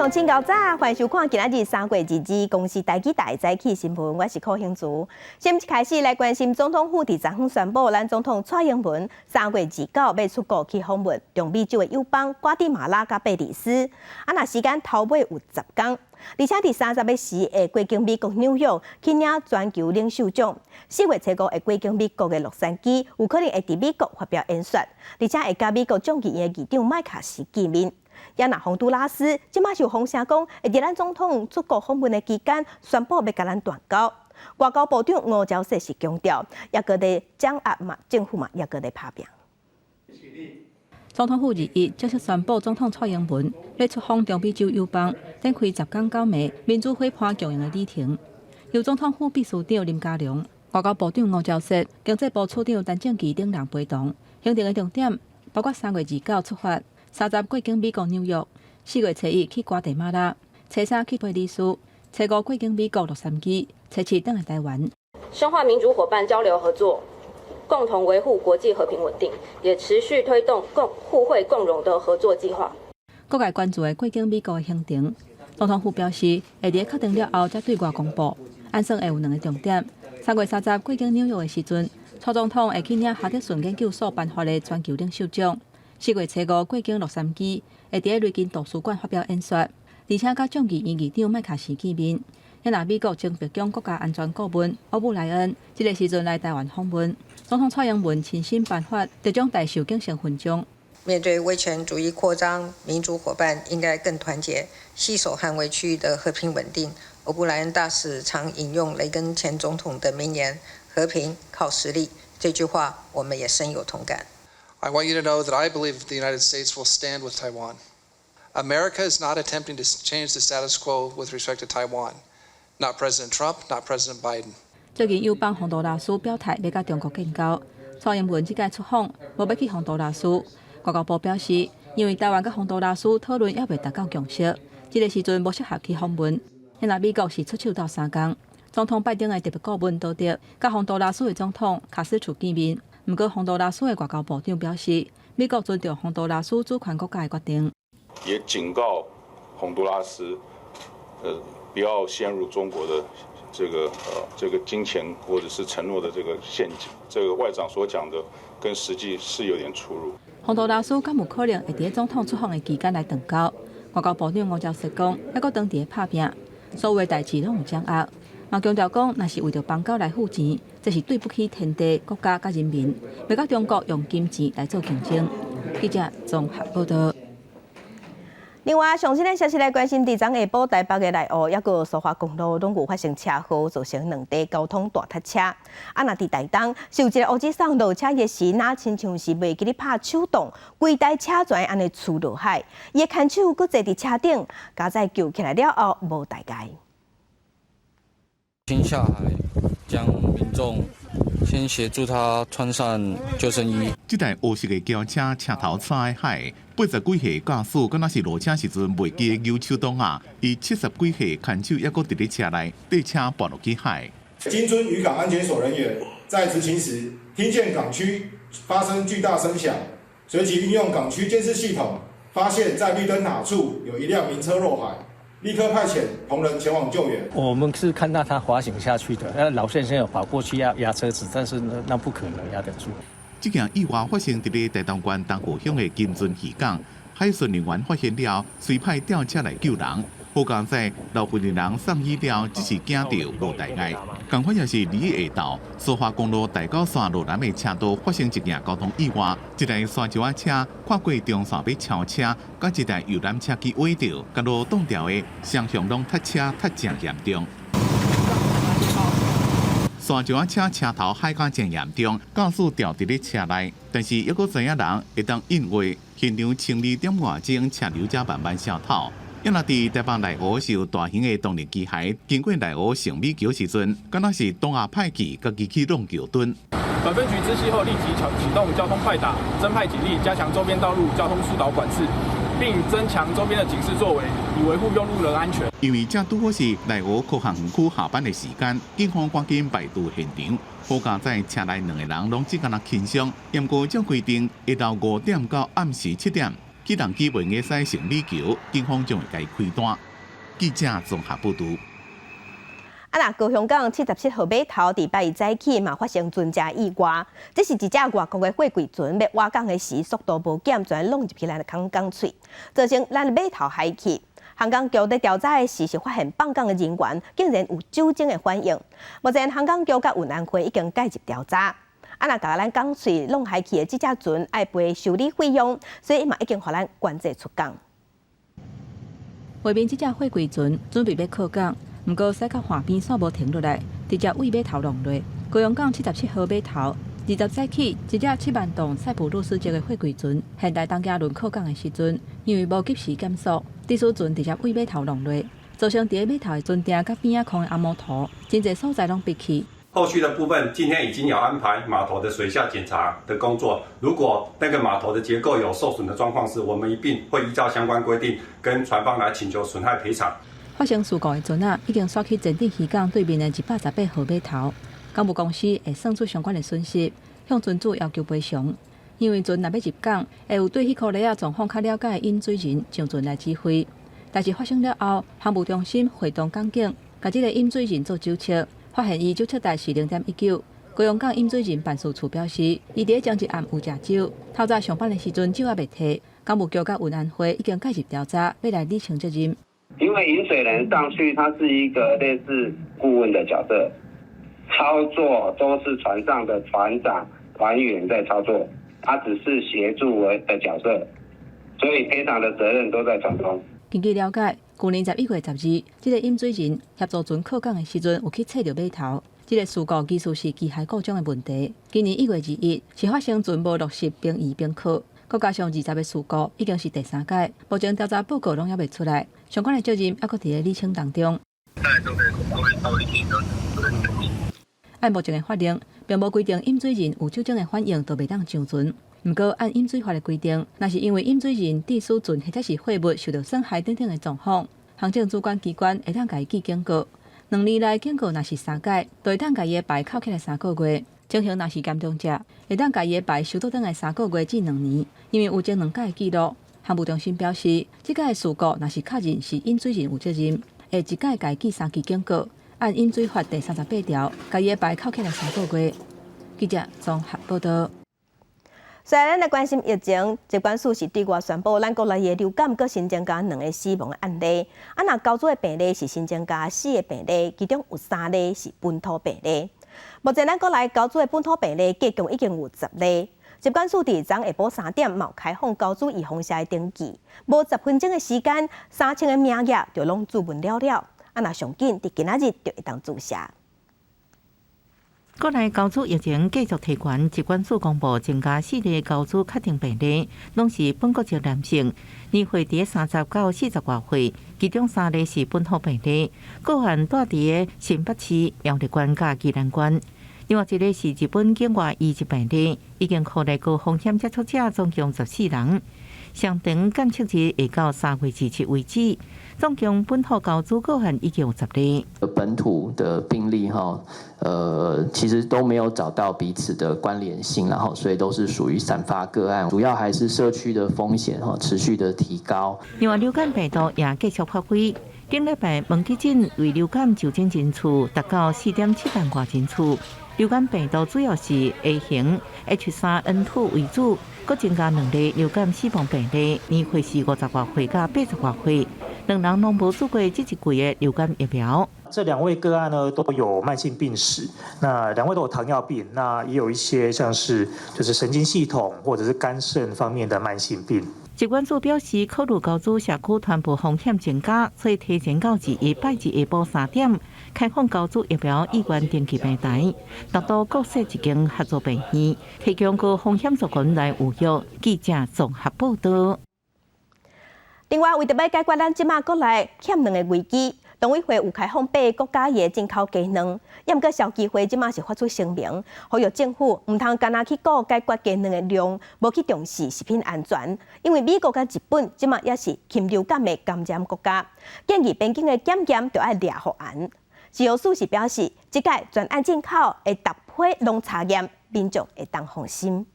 鄉親𠢕早，歡迎收看今仔日3月22公視台語台早起新聞，我是柯興珠。先一開始來關心總統府佇昨昏宣布，咱總統蔡英文3月29欲出國去訪問中美洲的友邦瓜地馬拉佮貝里斯。啊，若時間頭尾有10工，而且佇30的時會過境美國紐約去領全球領袖獎。4月初5會過境美國的洛杉磯，有可能會佇美國發表演說，而且會佮美國眾議院的議長麥卡錫見面。也若洪都拉斯，這馬是有風聲講，會佇咱總統出國訪問的期間，宣布欲共咱斷交。外交部長吳釗燮是強調，猶閣咧掌握嘛，政府嘛，猶閣咧拍拚。總統府21正式宣布，總統蔡英文欲出訪中美洲友邦，展開10工9暝民主伙伴共贏的旅程。由總統府秘書長林佳龍、外交部長吳釗燮、經濟部次長陳正祺等人陪同。行程的重點包括3月29出發，30過境美國紐約，4月初1去瓜地馬拉，初三去貝里斯，初五過境美國洛杉磯，初七轉來台灣。深化民主夥伴交流合作，共同維護國際和平穩定，也持續推動共互惠共榮的合作計劃。各界關注的過境美國的行程，總統府表示，會佇確定了後才對外公布。按算會有兩个重點。3月30過境紐約的時陣，蔡總統會去領哈德遜研究所頒發的全球領袖獎。4月初5過境洛杉磯，會佇雷根圖書館發表演說，而且佮眾議院議長麥卡錫見面。若美國前白宮國家安全顧問歐布萊恩，這个時陣來台灣訪問，總統蔡英文親身頒發特種大綬景星勳章。面對威權主義擴張，民主夥伴應該更團結，攜手捍衛區域的和平穩定。歐布萊恩大使常引用雷根前總統的名言：“和平靠實力”，這句話我們也深有同感。 I want you to know that I believe the United States will stand with Taiwan. America is not attempting to change the status quo with respect to Taiwan. Not President Trump, not President Biden. 最近友邦洪都拉斯表態欲佮中國建交，蔡英文這擺出訪無欲去洪都拉斯。外交部表示，因為台灣佮洪都拉斯討論猶未達到共識，這个時陣無適合去訪問。現在美國是出手鬥相共，總統拜登的特別顧問多德佮洪都拉斯的總統卡斯楚見面。毋過洪都拉斯的外交部長表示，美國尊重洪都拉斯主權國家的決定。也警告洪都拉斯，不要陷入中國的這個金錢或者是承諾的這個陷阱。這個外長所講的跟實際是有點出入。洪都拉斯敢有可能會佇總統出訪的期間來斷交？外交部長吳釗燮講，猶閣當佇咧拍拚，所有代誌攏有掌握。嘛強調講，若是為著邦交來付錢，這是對不起天地、國家佮人民，欲佮中國用金錢來做競爭。記者綜合報道。另外，上新的消息來關心，佇昨下晡台北的內湖，抑閣蘇花公路攏有發生車禍，造成兩地交通大塞車。啊，若佇台東，是有一个烏子送落車的時，若親像是袂記得拍手動，規台車全按呢趨落海，伊的牽手閣坐佇車頂，佳哉救起來了後無代礙。先下海，將民眾先協助他穿上救生衣。這台烏色的轎車車頭插佇海，80幾歲駕駛，敢若是落車時陣袂記得扭手擋啊！伊70幾歲牽手猶閣佇咧車內，綴車跋落去海。金樽漁港安檢所人員在執勤時，聽見港區發生巨大聲響，隨即運用港區監視系統，發現在綠燈塔處有一輛名車落海。立刻派遣同仁前往救援。我們是看到他滑行下去的，那老先生有跑過去要壓車子，但是那不可能壓得住。這件意外發生佇咧台東縣東湖鄉的金樽漁港，海巡人員發現了，隨派吊車來救人。好佳哉留份的人送醫了，只是驚著無代礙。仝款也是佇下晝，蘇花公路大甲線路南的車道發生一件交通意外，一台沙石仔車跨過中線欲超車，佮一台遊覽車去崴著，共路擋掉的雙向攏塞車塞誠嚴重。沙石仔車車頭海甲誠嚴重，駕駛牢佇咧車內，但是猶閣知影人會當應話，現場12點外鐘車流才慢慢消透。猶若佇台北內湖是有大型的動力機械經過內湖聖美橋時陣，敢若是擋仔歹去，家己去挵橋墩。本分局知悉後，立即啟動交通快打，增派警力，加強周邊道路交通疏導管制，並增強周邊的警示作為，以維護用路人安全。因為這拄好是內湖科學園區下班的時間，警方趕緊排除現場。好佳哉車內兩个人攏只敢若輕傷，毋過照規定，下晝5點到暗時7點。起重機袂用使成理橋，警方將會共伊開單。記者綜合報導。啊！若高雄港77號碼頭，佇拜二早起嘛發生船隻意外。這是一隻外國的貨櫃船欲倚港的時，速度無減，全挵入去咱的港港喙，造成咱的碼頭海去。航港局佇調查的時，是發現放港的人員竟然有酒精的反應。目前航港局佮運安會已經介入調查。啊！若共咱港喙挵海去的這隻船愛賠修理費用，所以嘛已經予咱關制出港。外面這隻貨櫃船準備欲靠港。毋過駛到岸邊，煞無停落來，直接對碼頭挵落。高雄港77號碼頭，20早起，一隻7萬噸塞浦路斯籍的貨櫃船，現代東京輪靠港的時陣，因為無及時減速，致使船直接對碼頭挵落，造成佇咧碼頭的船埕佮邊仔空的紅毛塗，真濟所在攏閉去。後續的部分，今天已經有安排碼頭的水下檢查的工作。如果那個碼頭的結構有受損的狀況時，我們一併會依照相關規定，跟船方來請求損害賠償。發生事故的船仔已經駛去前鎮漁港對面的118號碼頭，港務公司會算出相關的損失，向船主要求賠償。因為船若欲入港，會有對彼箍螺仔狀況較了解的引水人上船來指揮。但是發生了後，航務中心會同港警，共這個飲水人做酒測，發現伊酒測值是0.19。高雄港飲水人辦事處表示，伊佇咧前一暗有食酒，透早上班的時陣酒猶未退。港務局佮運安會已經介入調查，欲來理清責任。因為引水人上去，他是一個類似顧問的角色，操作都是船上的船長、船員在操作，他只是協助為的角色，所以賠償的責任都在船東。根據了解，舊年11月12，這個飲水人協助船靠港的時陣，有去踩著碼頭，這個事故其實是機械故障的問題。今年1月21，是發生船無落實兵移兵靠。閣加上20個事故，已經是第三擺。目前調查報告攏猶未出來，相關的責任猶閣佇咧理清當中。按目前的法令，並無規定飲水人有酒精的反應就袂當上船。毋過按飲水法的規定，若是因為飲水人致使船或者是貨物受到損害等等的狀況，行政主管機關會當共伊記警告。2年內警告若是三擺，就會當共伊的牌扣起來3個月。情形若是嚴重者，會當共伊的牌收倒轉來3個月至2年。因為有前兩擺的記錄，航務中心表示，這擺的事故若是確認是飲水人有責任，會一擺共伊記三支警告，按飲水法第38條，共伊的牌扣起來三個月。記者綜合報導。雖然咱來關心疫情，疾管署是對外宣布，咱國內的流感閣新增加兩个死亡的案例。啊，若高雄的病例是新增加四个病例，其中有三例是本土病例。目前咱國內高雄的本土病例計共已經有10例。疾管署佇昨下晡3點嘛有開放高雄預防射的登記，無10分鐘的時間，3000個名額就攏注滿了了。啊，若上緊佇今仔日就會當注射。國內高雄疫情繼續提懸，疾管署公布增加四例高雄確定病例，攏是本國籍男性，年歲佇30到40外歲，其中三例是本土病例，個案蹛佇新北市苗栗縣佮宜蘭縣。另外一个是日本境外移入病例，已經擴內高風險接觸者總共14人，上長檢測日會到3月27為止。總共本土高雄個案已經有10例。本土的病例哈，其實都沒有找到彼此的關聯性，然後所以都是屬於散發個案，主要還是社區的風險哈持續的提高。另外，流感病毒也繼續發揮。頂禮拜問急診為流感就診人次達到4.7萬外人次。流感病毒主要是 A 型 H3N2 為主，閣增加兩例流感死亡病例，年歲是50外歲佮80外歲，兩人攏無注過這一季的流感疫苗。這兩位個案呢都有慢性病史，那兩位都有糖尿病，那也有一些像是就是神經系統或者是肝腎方面的慢性病。疾管署表示，考慮高雄社區傳播風險增加，所以提前到21拜二下晡3點開放高雄疫苗意願登記平台，達到各設一間合作病院，提供高風險族群來預約。記者綜合報導。另外，為著欲解決咱這馬國內欠卵的危機，農委會有開放八个國家的進口雞卵，毋過消基會這馬是發出聲明，呼籲政府毋通干焦去顧解決雞卵的量，無去重視食品安全。因為美國佮日本這馬也是禽流感的感染國家，建議邊境的檢驗著愛掠予嚴。食藥署是表示，這擺全按進口會逐批攏查驗，民眾會當放心。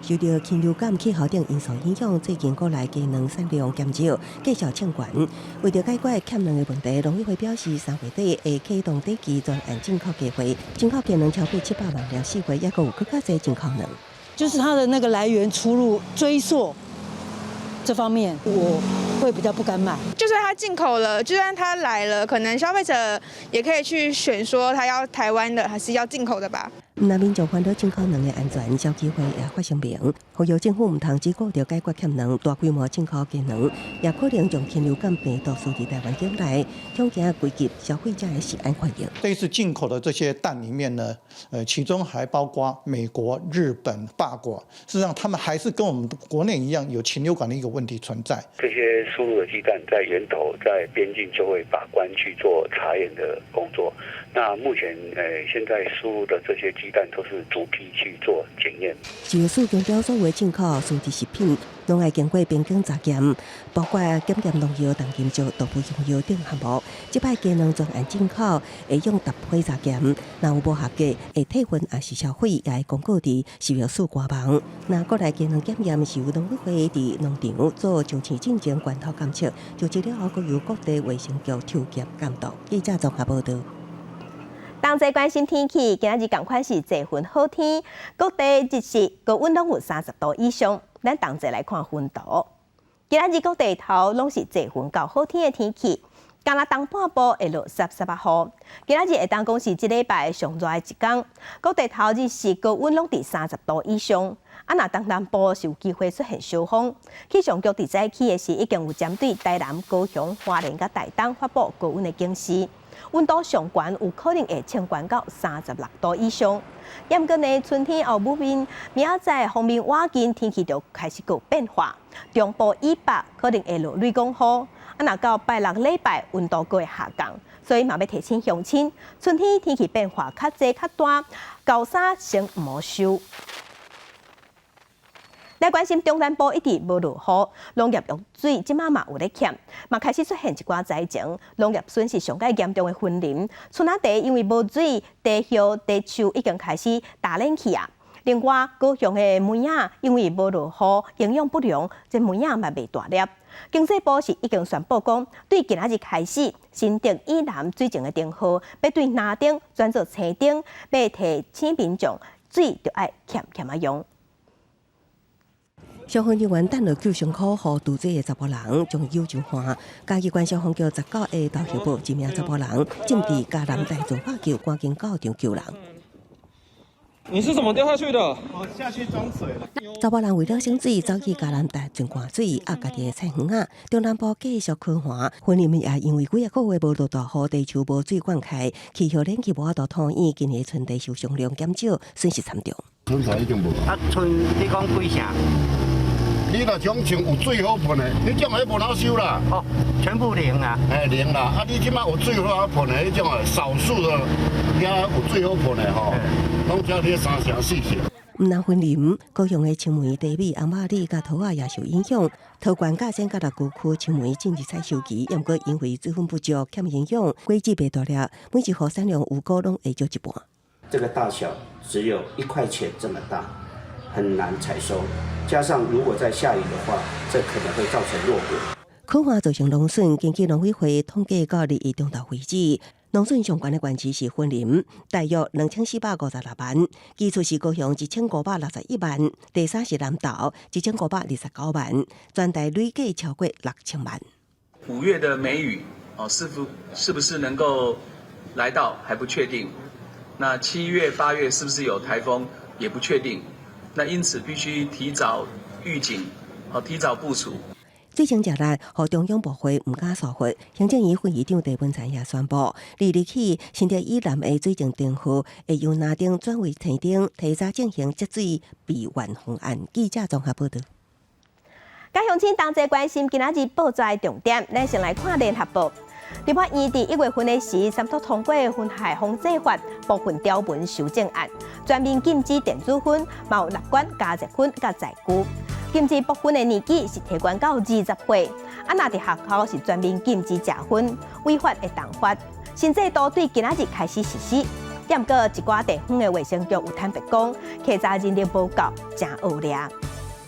受著禽流感氣候等因素影響，最近國內雞卵產量減少，繼續衝懸。為著解決欠卵的問題，農委會表示，3月底會啟動短期專案進口計劃，進口雞卵超過700萬粒，4月抑閣有閣較濟進口卵。就是它的那個來源出入追溯這方面，我會比較不敢買。就算它進口了，就算它來了，可能消費者也可以去選，說他要台灣的還是要進口的吧。毋但民眾煩惱進口卵的安全，消基會也發聲明，呼籲政府毋通只顧著解決欠卵，大規模進口雞卵，也可能將禽流感病毒輸入台灣境內，恐驚危及消費者的食安權益。這次進口的這些蛋裡面呢，其中還包括美國、日本、法國，事實上他們還是跟我們國內一樣有禽流感的一個問題存在。這些輸入的雞蛋在源頭、在邊境就會把關去做查驗的工作。那目前，現在輸入的這些雞蛋都是逐批去做檢驗。食藥署強調，所有進口輸入食品，攏愛經過邊境查驗，包括檢驗農藥、重金屬、動物用藥等項目。這擺雞卵專案進口會用特批查驗，若有無合格，會退運抑是銷毀，也會公告佇食藥署官網。若國內雞卵檢驗是由農委會佇農場做上市進前關頭監測，上市了後，閣由各地衛生局抽檢監督。記者綜合報導。同齊關心天氣，今仔日仝款是濟雲好天，各地日時高溫攏有30度以上。咱同齊來看雲圖，今仔日各地頭攏是濟雲到好天的天氣，干焦東半部會落濕濕仔雨。今仔日會當講是這禮拜上熱的一工，各地頭日時高溫攏佇30度以上。啊，若東南部是有機會出現小風。氣象局佇早起的時已經有針對台南、高雄、花蓮佮台東發布高溫的警示。溫度上懸有可能會衝懸到36度以上。毋過呢，春天後母面明仔載鋒面倚近，天氣就開始閣變化。中部以北可能會落雷公雨。啊，若到拜六禮拜溫度閣會下降，所以嘛欲提醒鄉親，春天天氣變化較濟較大，厚衫先毋好收。來關心中南部一直無落雨，農業用水這馬嘛有咧欠，嘛開始出現一寡災情，農業損失上蓋嚴重的雲林，春仔茶因為無水，茶葉、茶樹已經開始焦蔫去啊。另外，高雄的梅仔因為無落雨，營養不良，這梅仔嘛袂大粒。經濟部是已經宣布講，對今仔日開始，新竹以南水情的燈號，欲對藍燈轉做青燈，欲提醒民眾水著愛儉儉仔用。消防人員擲落救生箍，予墜水的查埔人將伊救上岸。嘉義縣消防局19下晝協報，一名查埔人正佇嘉南大圳發救，趕緊到場救人。你是怎麼掉下去的？我下去裝水了。查埔人為了省水，走去嘉南大圳灌水，壓家己的菜園仔。中南部繼續乾旱，雲林也因為幾个月無落大雨，茶樹無水灌溉，氣候冷氣無法度土壤，今年春茶收成量減少，損失慘重。春茶已經無啊，春你講幾成？你若種像有水好噴的，彼種彼無哪收啦。哦，全部零啊。嘿，零啦。啊，你這擺有水好噴的，彼種啊，少數的遐有水好噴的吼，攏才佇三成四成。毋但雲林，高雄的青梅、茶米、紅肉李佮桃仔也受影響。桃園佮賈甲六龜區青梅進入採收期，毋過因為水分不足、欠營養，果子袂大粒，每一戶產量預估攏會少一半。這個大小只有一塊錢這麼大，很難採收。加上如果再下雨的話，這可能會造成落果。乾旱造成農損，根據農委會統計到2日中晝為止，農損上懸的縣市是雲林，大約2456萬；其次是高雄1561萬；第三是南投1529萬，全台累計超過6000萬。 5月的梅雨哦，是不是能夠來到還不確定。那7月、8月是不是有颱風也不確定。那因此必須提早預警，好提早部署。水情熱力，予中央部會毋敢疏忽。行政院副院長鄭文燦也宣布，2日起，新竹以南的水情燈號會由藍燈轉為青燈，提早進行節水備援方案。記者綜合報導。佮鄉親同齊關心今仔日報紙的重點，咱先來看聯合報。立法院佇1月份的時，三讀通過《薰害防制法》部分條文修正案，全面禁止電子薰，嘛有納管加熱薰佮載具。禁止爆薰的年紀是提懸到20歲，啊，若佇學校是全面禁止食薰，違法會重罰。新制度對今仔日開始實施。毋過一寡地方的衛生局有坦白講，篩查人力無夠，誠惡劣。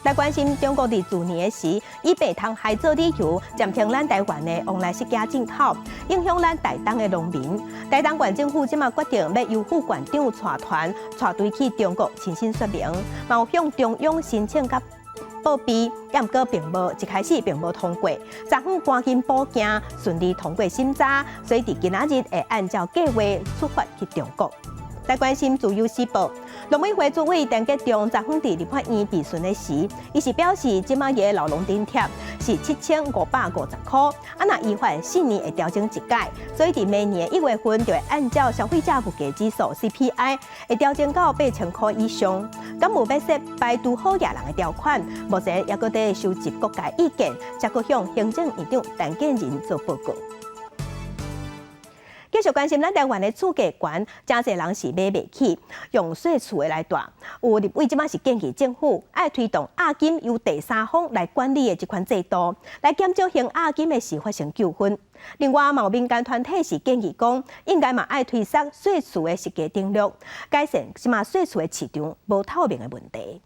來關心中國佇去年的時，以白通海做理由暫停咱台灣的旺來釋迦進口，影響咱台東的農民。台東縣政府這馬決定欲由副縣長帶團帶隊去中國親身說明，嘛有向中央申請佮報備，毋過並無一開始並無通過，昨昏趕緊補件順利通過審查，所以佇今仔日會按照計劃出發去中國。來關心自由時報，農委會主委陳吉仲昨昏佇立法院備詢的時，伊是表示，這馬的老農津貼是7550塊，啊若依法4年會調整一擺，所以佇明年1月份就會按照消費者物價指數 CPI 會調整到8000塊以上。敢有欲設排除好額人的條款，目前猶閣佇收集各界意見，才閣向行政院長陳建仁做報告。繼續關心咱台灣的厝價懸，誠濟人是買袂起，用稅厝的來蹛。有立委這馬是建議政府愛推動押金由第三方來管理的這款制度，來減少還押金的時發生糾紛。另外，嘛有民間團體是建議講，應該嘛愛推捒細厝的實價登錄，改善這馬細厝的市場無透明的問題。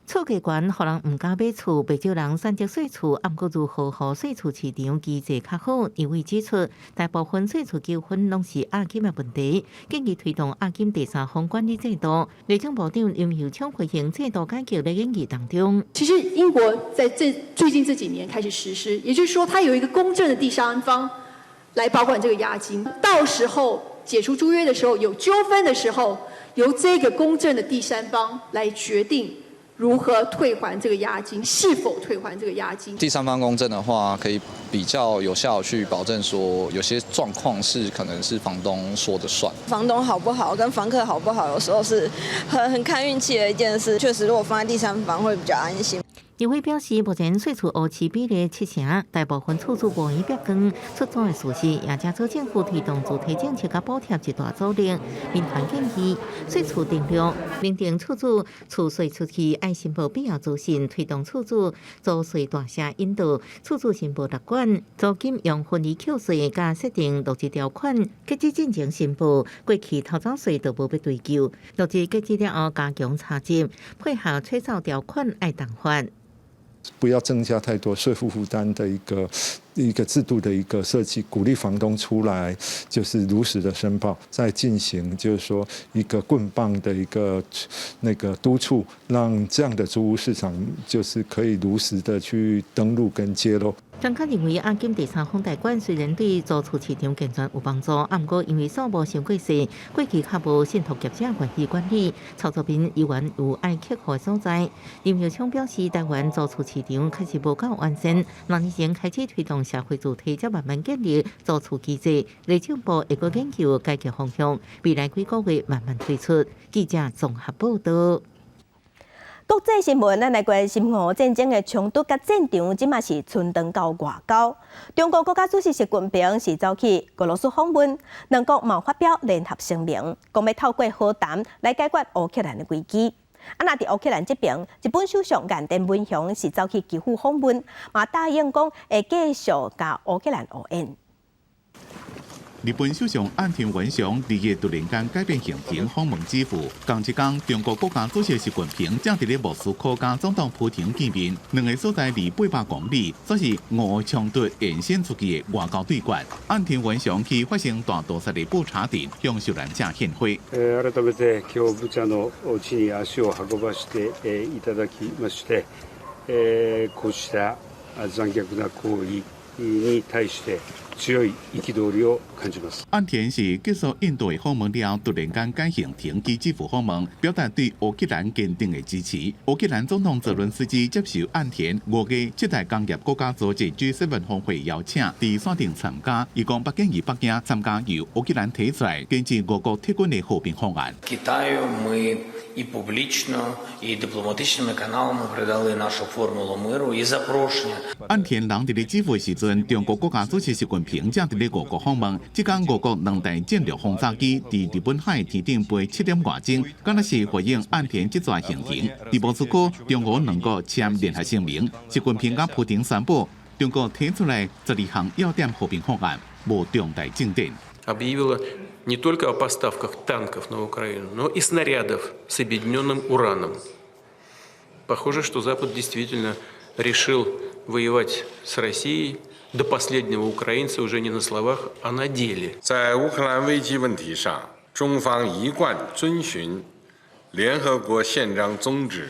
厝價懸，予人毋敢買厝，袂少人選擇細厝。毋過如何予細厝市場機制較好？立委指出，大部分細厝糾紛攏是押金的問題，建議推動押金第三方管理制度。內政部長林右昌回應制度改革的研議當中，其實英國在這最近這幾年開始實施，也就是說，它有一個公正的第三方來保管這個押金，到時候解除租約的時候有糾紛的時候，由這個公正的第三方來決定。如何退還這個押金？是否退還這個押金？第三方公證的話，可以比較有效去保證說，有些狀況是可能是房東說的算。房東好不好，跟房客好不好，有時候是很看運氣的一件事。確實，如果放在第三方會比較安心。立委表示，目前細厝烏市比例七成，大部分厝主無閒逼光出租的事實，也正做政府推動助推政策佮補貼一大阻力。民團建議細厝登錄，認定厝主厝稅出去愛申報必要資訊，推動厝主租稅大聲引導厝主申報納管，租金用分離扣稅，佮設定落實條款，截止進前申報，過去偷走稅就無欲追究。落實截止了後加強查緝，配合吹哨條款愛重罰。不要增加太多稅負負擔的一個制度的一個設計，鼓勵房東出來就是如實的申報，再進行就是說一個棍棒的一個那個督促，讓這樣的租屋市場就是可以如實的去登錄跟揭露。專家認為，押金第三方代管雖然對租厝市場健全有幫助，毋過因為數目傷過細，過去較無信託業者願意管理，操作面猶原有愛克服的所在。林右昌表示，台灣租厝市場確實無夠完善，兩年前開始推動社會主體，才慢慢建立租厝機制。內政部會閣研究改革方向，未來幾個月慢慢推出。記者綜合報道。國際新聞，咱來關心烏俄戰爭的衝突佮戰場，這馬是伸長到外交。中國國家主席習近平是走去俄羅斯訪問，兩國嘛發表聯合聲明，講欲透過和談來解決烏克蘭的危機。啊，若佇烏克蘭這邊，日本首相岸田文雄是走去基輔訪問，嘛答應講會繼續共烏克蘭後援。日本首相岸田文雄二日突然間改變行程訪問基輔，仝一工中國國家主席習近平正佇咧莫斯科佮總統普廷見面，兩个所在離800公里，這是俄烏衝突延伸出去的外交對決。岸田文雄去發生大屠殺的布查鎮向受難者獻花。改めて今日ブチャの地に足を運ばせていただきまして、こうした残虐な行為に対して強い憤りを感じます。岸田是結束印度的訪問了後，突然間改行程去基輔訪問，表達對烏克蘭堅定的支持。烏克蘭總統澤倫斯基接受岸田五月七大工業國家組織 G7 峰會邀請，佇線頂參加。伊講北京與北京參加由烏克蘭提出來根據俄國撤軍的和平方案。 Китаю ми і публічно, і дипломатичними каналами передали нашу формулу миру і запрошення. 岸田人佇咧基輔時陣，中國國家主席習近平正佇咧俄國訪問。這工俄國兩台戰略轟炸機佇日本海天頂飛7點外鐘，敢若是回應岸田這逝行程。佇莫斯科，中俄兩國簽聯合聲明，習近平佮普廷宣布，中國提出來12項要點和平方案，無重大進展。Объявила не только о поставках танков на Украину, но и снарядов с обедненным ураном. Похоже, что Запад действительно решил воевать с Россией до последнего украинца уже не на словах, а на деле. 在乌克兰危机问题上，中方一贯遵循联合国宪章宗旨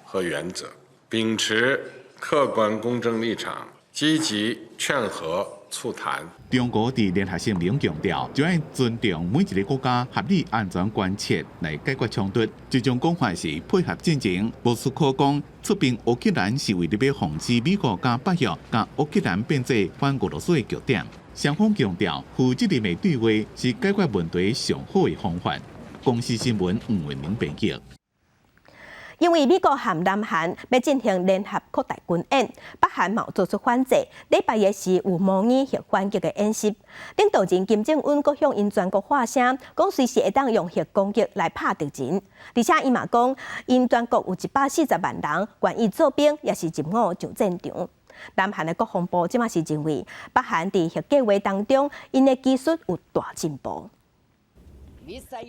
和原则，秉持客观公正立场，积极劝和促谈。中國佇聯合聲明強調，就愛尊重每一个國家合理安全關切來解決衝突。這種講法是配合戰爭。莫斯科講出兵烏克蘭是為著欲防止美國佮北約共烏克蘭變做反俄羅斯的據點。雙方強調，負責任的對話是解決問題上好的方法。公視新聞吳偉明編輯。因為美國和南韓欲進行聯合擴大軍演，北韓嘛做出反制。禮拜一時有模擬核反擊的演習，領導人金正恩閣向𪜶全國發聲，講隨時會當用核攻擊來拍敵人。而且伊嘛講，𪜶全國有140萬人願意做兵，抑是入伍上戰場。南韓的國防部這馬是認為，北韓佇核計劃當中，𪜶的技術有大進步。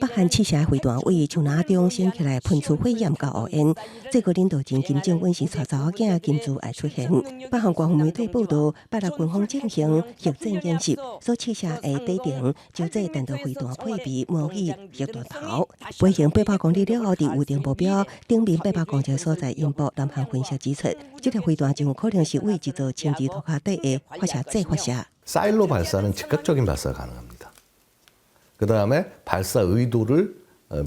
北韓試射飛彈對樹林中升起來噴出火焰佮烏煙。最高領導人金正恩是帶查某囝金珠愛出現。北韓官方媒體報道，拜六軍方進行核戰演習，所試射的短程洲際彈道飛彈配備模擬核彈頭，飛行800公里了後，佇預定目標頂面800公尺所在引爆。南韓分析指出，這粒飛彈真有可能是對一座清池塗跤底的發射井發射。 사일로 발사는 즉각적인 발사가 가능합니다. 그다음에 발사 의도를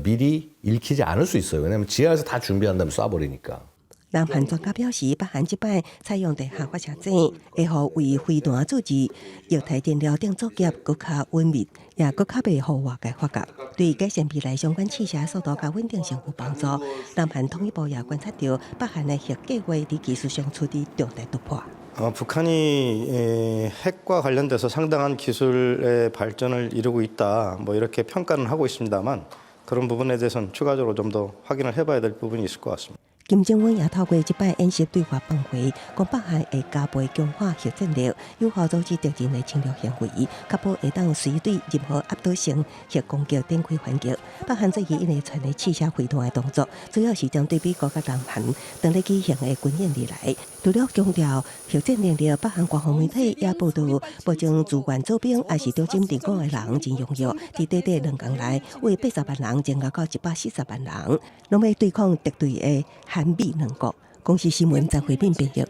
미리 읽히지 않을 수 있어요. 왜냐하면 지하에서 다 준비한 다음에 쏴버리니까. 南韓專家表示，北韓這擺採用地下發射井，會予為飛彈注入液態燃料等作業閣較穩密，也閣較袂予外界發覺。對改善未來相關試射速度佮穩定性有幫助。南韓統一部也觀察到北韓的核計劃佇技術上取得重大突破。 북한이 핵과 관련돼서 상당한 기술의 발전을 이루고 있다, 뭐 이렇게 평가는 하고 있습니다만 그런 부분에 대해서는 추가적으로 좀 더 확인을 해봐야 될 부분이 있을 것 같습니다. 金正恩也透過這擺演習對外放話，講北韓會加倍強化核戰力，有效阻止敵人的侵略行為，確保會當隨對任何壓倒性核攻擊展開反擊。北韓最近一連串的試射飛彈的動作，主要是針對美國佮南韓當咧舉行的軍演而來。除了強調核戰能力，北韓官方媒體也報道，目前自願做兵抑是招徵入伍的人真踴躍，佇短短2工內，為80萬人增加到140萬人，攏欲對抗敵對的韓美兩國。公視新聞張惠敏編譯。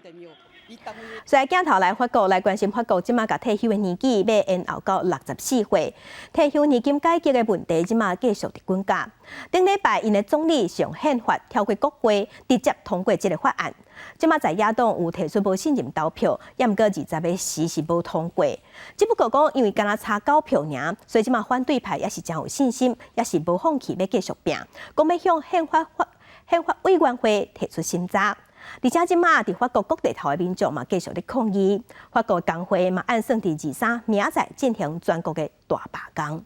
所以鏡頭來法國來關心法國，這馬共退休的年紀欲延後到64歲，退休年金改革的問題，這馬繼續佇滾絞。頂禮拜，𪜶的總理上憲法跳過國會，直接通過這个法案。這馬在野黨有提出無信任投票，也毋過20个席是無通過。只不過講，因為敢若差九票爾，所以這馬反對派也是誠有信心，也是無放棄欲繼續拚，講欲向憲法委員會提出審查。而且這馬佇法國各地頭的民眾嘛繼續咧抗議，法國工會嘛按算佇23明仔載進行全國的大罷工。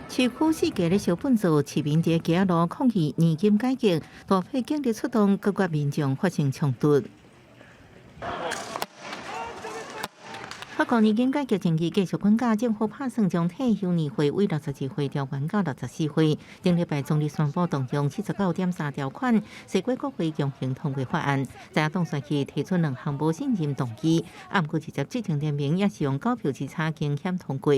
市區四界咧燒糞埽，市民佇街仔路抗議年金改革，大批警力出動，閣佮民眾發生衝突。法國年金改革爭議繼續滾絞，政府拍算將退休年歲為62歲調懸到64歲。頂禮拜總理宣布動用79.3條款，縒過國會強行通過法案。在野黨選舉提出兩項無信任動議，毋過直接執政聯盟也是用九票之差驚險通過。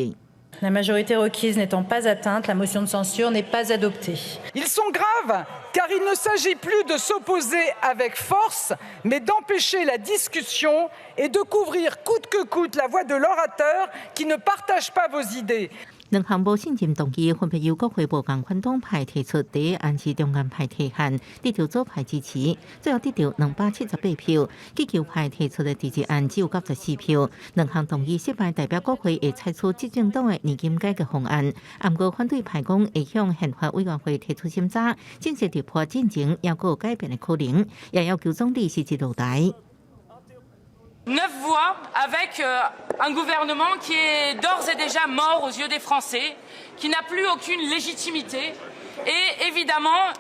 La majorité requise n'étant pas atteinte, la motion de censure n'est pas adoptée. Ils sont graves car il ne s'agit plus de s'opposer avec force, mais d'empêcher la discussion et de couvrir coûte que coûte la voix de l'orateur qui ne partage pas vos idées. 兩項無信任動議分別由國會無仝款黨派提出，第一案是中間派提案，得到左派支持，最後得到278票。激進派提出的第二案只有94票。兩項動議失敗，代表國會會採取執政黨的年金改革方案。毋過反對派講會向憲法委員會提出審查，正式立法進程猶閣有改變的可能，也要求總理辭職落台。 Neuf voix avec un gouvernement qui est d'ores et déjà mort aux yeux des Français, qui n'a plus aucune légitimité. Et évidemment,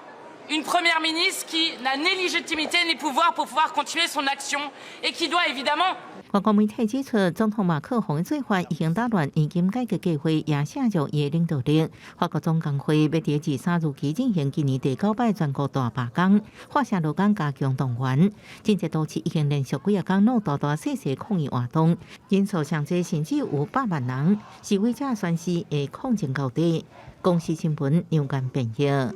Une première ministre qui n'a ni légitimité ni pouvoir pour pouvoir continuer son action et qui doit évidemment 外國媒體指出，總統馬克宏的做法已經打亂年金改革計劃，也削弱伊的領導力。法國總工會欲佇23如期進行今年第九擺全國大罷工，法社勞工加強動員。真濟都市已經連續幾仔工攏大大細細抗議活動，人數上濟甚至有百萬人。示威者宣誓會抗爭到底。公視新聞楊間編譯。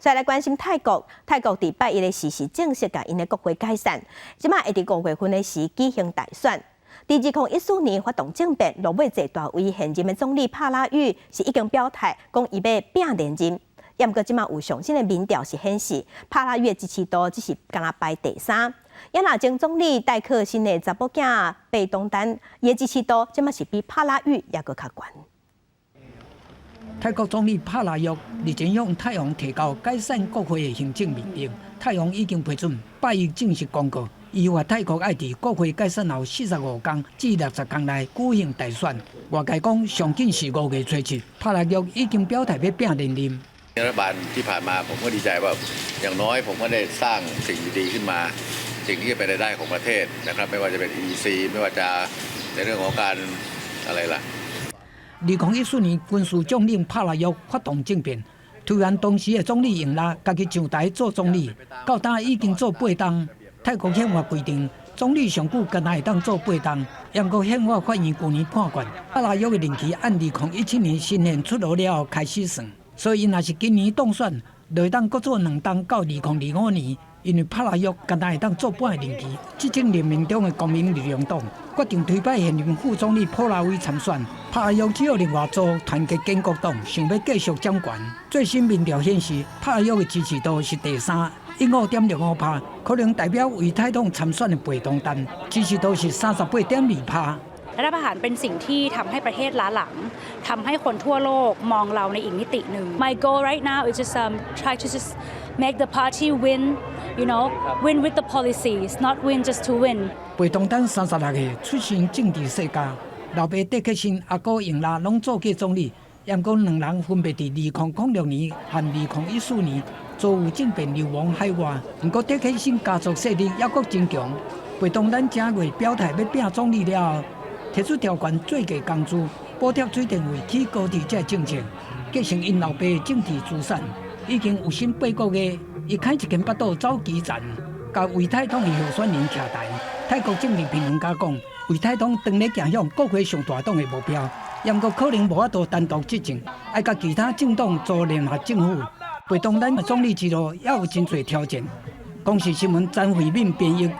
再來關心泰國，泰國佇拜一的時是正式共𪜶的國會解散，這擺會佇5月份的時舉行大選。佇2014年發動政變，落尾坐大位現任的總理帕拉育是已經表態，講伊欲拼連任。也毋過這擺有上新的民調是顯示，帕拉育的支持度只是敢若排第三。也若前總理戴克辛的查某囝貝東丹，伊的支持度這擺是比帕拉育猶閣較懸。泰國總理帕拉育日前向泰王提交解散國會的行政命令，泰王已經批准，拜一正式公告，依法泰國愛佇國會解散後45天至60天內舉行大選。外界講上緊是5月初7，帕拉育已經表態欲拼連任。 รัฐบาลที่ผ่านมาผมก็ดีใจว่าอย่างน้อยผมก็ได้สร้างสิ่งดีๆขึ้นมา สิ่งที่จะเป็นรายได้ของประเทศนะครับไม่ว่าจะเป็น EEC ไม่ว่าจะในเรื่องของการอะไรล่ะ 2014年，軍事將領帕拉育發動政變，推翻當時的總理英拉，家己上台做總理，到今已經做八冬。泰國憲法規定，總理上久干焦會當做八冬，毋過憲法法院舊年判決，帕拉育的任期按2017年新憲出爐了後開始算，所以伊若是今年當選，就會當閣做兩冬到2025年。因為帕拉育干焦會當做半個任期，執政聯盟中的國民力量黨決定推派現任副總理普拉威參選，帕拉育只有另外組團結建國黨，想欲繼續掌權。最新民調顯示，帕拉育的支持度是第三，15.65%，可能代表為泰黨參選的貝東丹支持度是38.2%。 รัฐประหารเป็นสิ่งที่ทำให้ประเทศล้าหลังทำให้คนทั่วโลกมองเราในอีกมิติหนึ่ง My goal right now is just try to just make the party win, win with the policies, not win just to win. 貝東丹36歲，出身政治世家，老爸戴克辛、阿哥英拉攏做過總理，毋過兩人分別佇2006年和2014年遭遇政變流亡海外。毋過戴克辛家族勢力猶閣真強，貝東丹正月表態欲拼總理了後，提出調懸最低工資、補貼水電費起高鐵這政策，繼承𪜶老爸的政治資產，已經有心八個月，伊開一間腹肚走基層，共為泰黨的候選人徛台。泰國政治評論家講，為泰黨當咧行向國會上大黨的目標，毋過可能無法度單獨執政，愛佮其他政黨組聯合政府。貝東丹的總理之路猶有真濟挑戰。公視新聞詹慧敏編譯。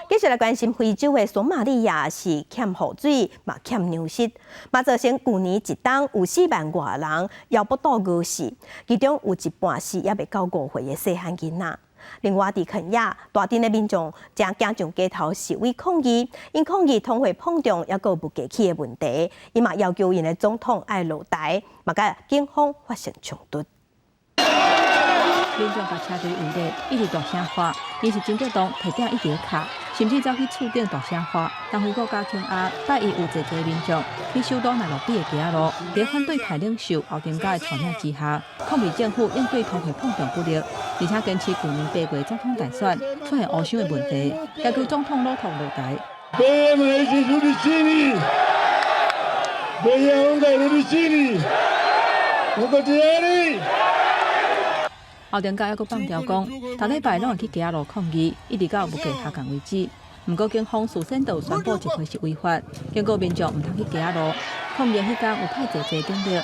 繼續來關心非洲的索馬利亞是欠雨水，嘛欠糧食，嘛造成舊年一冬有4萬外人枵腹肚餓死，其中有一半是猶未到5歲的細漢囡仔。另外，佇肯亞大鎮的民眾正行上街頭示威抗議，𪜶抗議通貨膨脹，猶閣物價起的問題，伊嘛要求𪜶的總統愛落台，嘛佮警方發生衝突。民眾共車隊圍咧，一直大聲喊，𪜶是真激動，提鼎一直敲，甚至走去厝頂大聲喊。東非國家肯亞拜一有濟濟民眾去首都奈洛比的街仔路，佇反對派領袖奧丁加的帶領之下，抗議政府應對通貨膨脹不力，而且堅持舊年8月總統大選出現烏箱的問題，要求總統魯托落台。 Bei ya unga irudi chini. Uko tayari? 奧丁加猶閣放調講，逐禮拜攏會去街仔路抗議，一直到物價下降為止。毋過警方事先就宣布集會是違法，警告民眾毋通去街仔路。抗議彼工有派濟濟警力，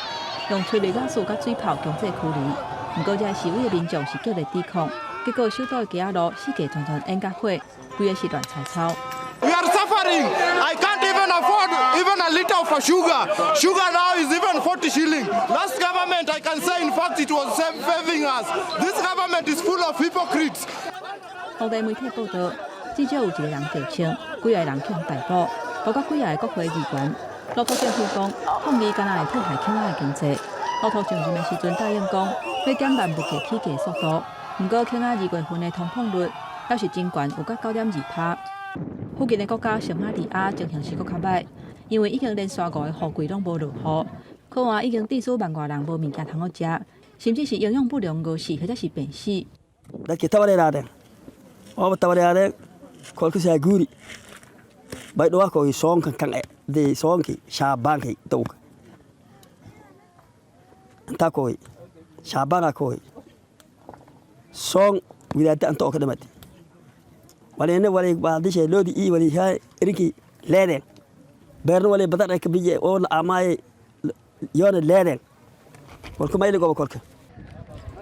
用催淚瓦斯佮水炮強制驅離。毋過遮示威的民眾是激烈抵抗，結果首都的街仔路四界團團煙佮火，規个是亂糟糟。 We are suffering. I can't even afford even a liter of sugar. Sugar now is even 40 shilling. Last government, I can say, in fact, it was favoring us. This government is full of hypocrites. 當地媒體報道，至少有一個人受傷，幾个人予逮捕，包括幾个國會議員。魯托政府講，抗議敢若會破壞肯亞的經濟。魯托上任的時陣答應講，欲減慢物價起價速度。毋過肯亞2月份的通膨率猶是真懸，有甲9.2%。附近的國家索馬利亞情形是閣較䆀，因為已經連續五個雨季攏無落雨，苦旱已經致使萬外人無物件通好食。甚至是營養不良餓死，或者是病死。 Dadkii tabareeraadeen waaba tabareeraadeen kolkasaa guuri baydhawaa soonkan kan dee soonkii shaabaankay dawka intaa kooy shaabaanaa kooy soon widaada anta oo ka dhimatay walina walay baadishay loodi ii walihaa irinkii leedeen beerna walay badan ay kabiye oo la amaaye yoona leedeen kolka mayligoba kolka.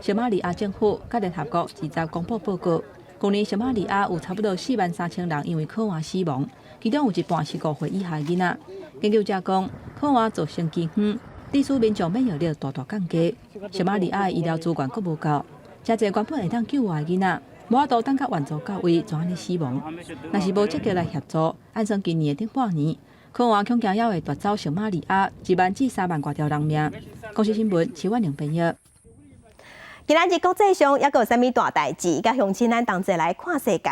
索馬利亞政府佮聯合國20公布報告，舊年索馬利亞有差不多4萬3千人因為渴旱死亡，其中有一半是5歲以下囡仔。研究者講，渴旱造成饑荒，致使民眾免疫力大大降低。索馬利亞的醫療資源閣無夠，誠濟原本會當救活的囡仔，無法度等到援助到位，就按呢死亡。若是無積極來協助，按算今年的頂半年，渴旱恐驚猶會奪走索馬利亞1萬至3萬外條人命。公視新聞，徐婉玲編譯。今仔日國際上猶閣有啥物大代誌？佮鄉親咱同齊來看世界。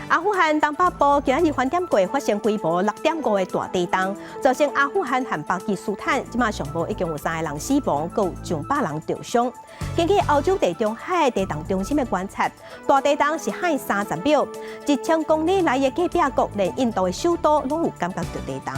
阿富汗東北部今仔日翻點過發生規模6.5的大地動，造成阿富汗和巴基斯坦這馬上無已經有三個人死亡，閣有上百人受傷。根據歐洲地中海地動中心的觀察，大地動是響30秒，1000公里內的隔壁國，連印度的首都攏有感覺著地動。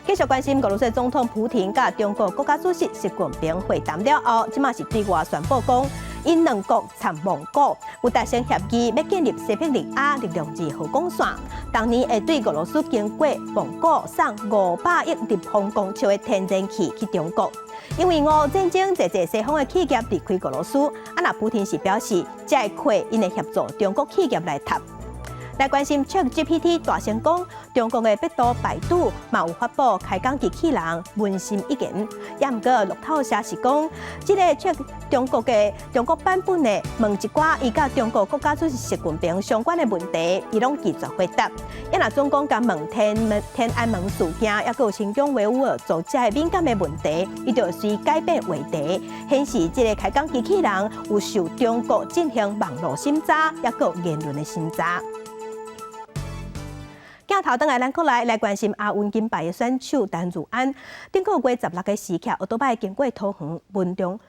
繼續關心俄羅斯總統普廷佮中國國家主席習近平會談了後，這馬是對外宣布講，𪜶兩國參蒙古有達成協議，欲建立西伯利亞力量二號管線，當年會對俄羅斯經過蒙古送500億立方公尺的天然氣去中國。因為俄烏戰爭，濟濟西方的企業離開俄羅斯，啊若普廷是表示，這个缺𪜶會協助中國企業來貼。來關心 ChatGPT 大成功，中國的百度、百度嘛有發布開講機器人文心一言，也毋過路透社是講，這个 Chat 中國的中國版本的問一寡伊佮中國國家主席習近平相關的問題，伊攏拒絕回答。也若總講共問天門天安門事件，猶閣有新疆維吾爾族這个敏感的問題，伊就隨改變話題，顯示這个開講機器人有受中國進行網路審查，猶閣有言論的審查。鏡頭轉來，咱閣來來關心亞運金牌的選手陳如安。頂個月16的時，騎奧多擺經過桃園文中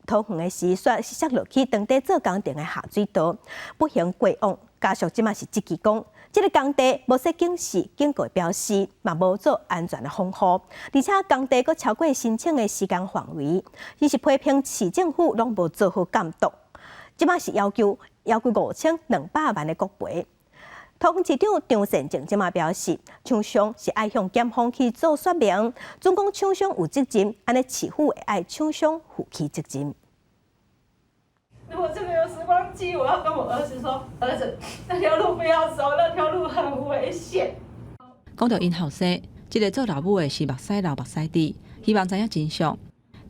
桃園的時，煞摔落去當地做工程的下水道，不幸過往。家屬這馬是質疑講，這个工地無設警示警告標識，嘛無做安全的防護，而且工地閣超過申請的時間範圍，伊是批評市政府攏無做好監督。這馬是要求要求5200萬的國賠。桃園市長張善政這馬表示，廠商是愛向檢方去做說明，準講廠商有責任，按呢市府會愛廠商負起責任。如果真的有時光機，我要跟我兒子說：兒子，那條路不要走，那條路很危險。講著𪜶後生，這个做老母的是目屎流目屎滴，希望知影真相。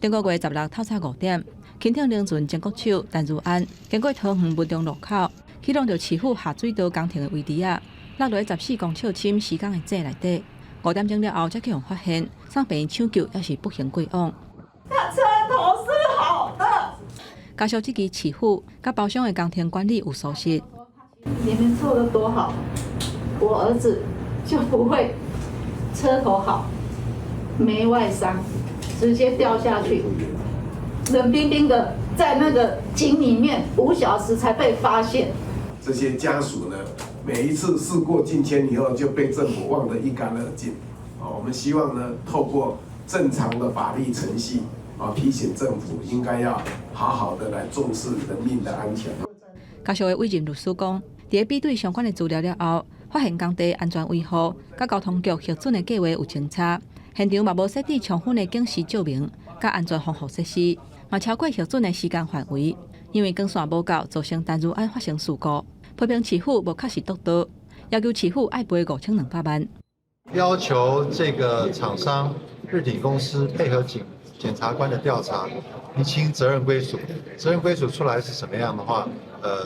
頂個月16透早5點，輕艇輪船前國手陳如安經過桃園文中路口，去挵著市府下水道工程的圍池仔，落落14公尺深施工的井內底。5點鐘了後，才去予發現，送病院搶救，猶是不幸過往。他車頭是好的。家屬質疑市府佮包商的工程管理有疏失。你們做得多好，我兒子就不會車頭好，沒外傷，直接掉下去，冷冰冰的在那個井裡面5小時才被發現。這些家屬呢，每一次事過境遷以後，就被政府忘得一乾二淨。啊，我們希望呢，透過正常的法律程序，啊，提醒政府應該要好好的來重視人命的安全。家屬的委任律師講，佇比對相關的資料了後，發現工地安全維護佮交通局核准的計劃有相差，現場嘛無設置充分的警示照明佮安全防護設施，嘛超過核准的時間範圍。因為光線無夠，造成陳如安發生事故，批評市府無確實督導，要求市府愛賠5200萬。要求這個廠商日鼎公司配合檢檢察官的調查，釐清責任歸屬。責任歸屬出來是什麼樣的話，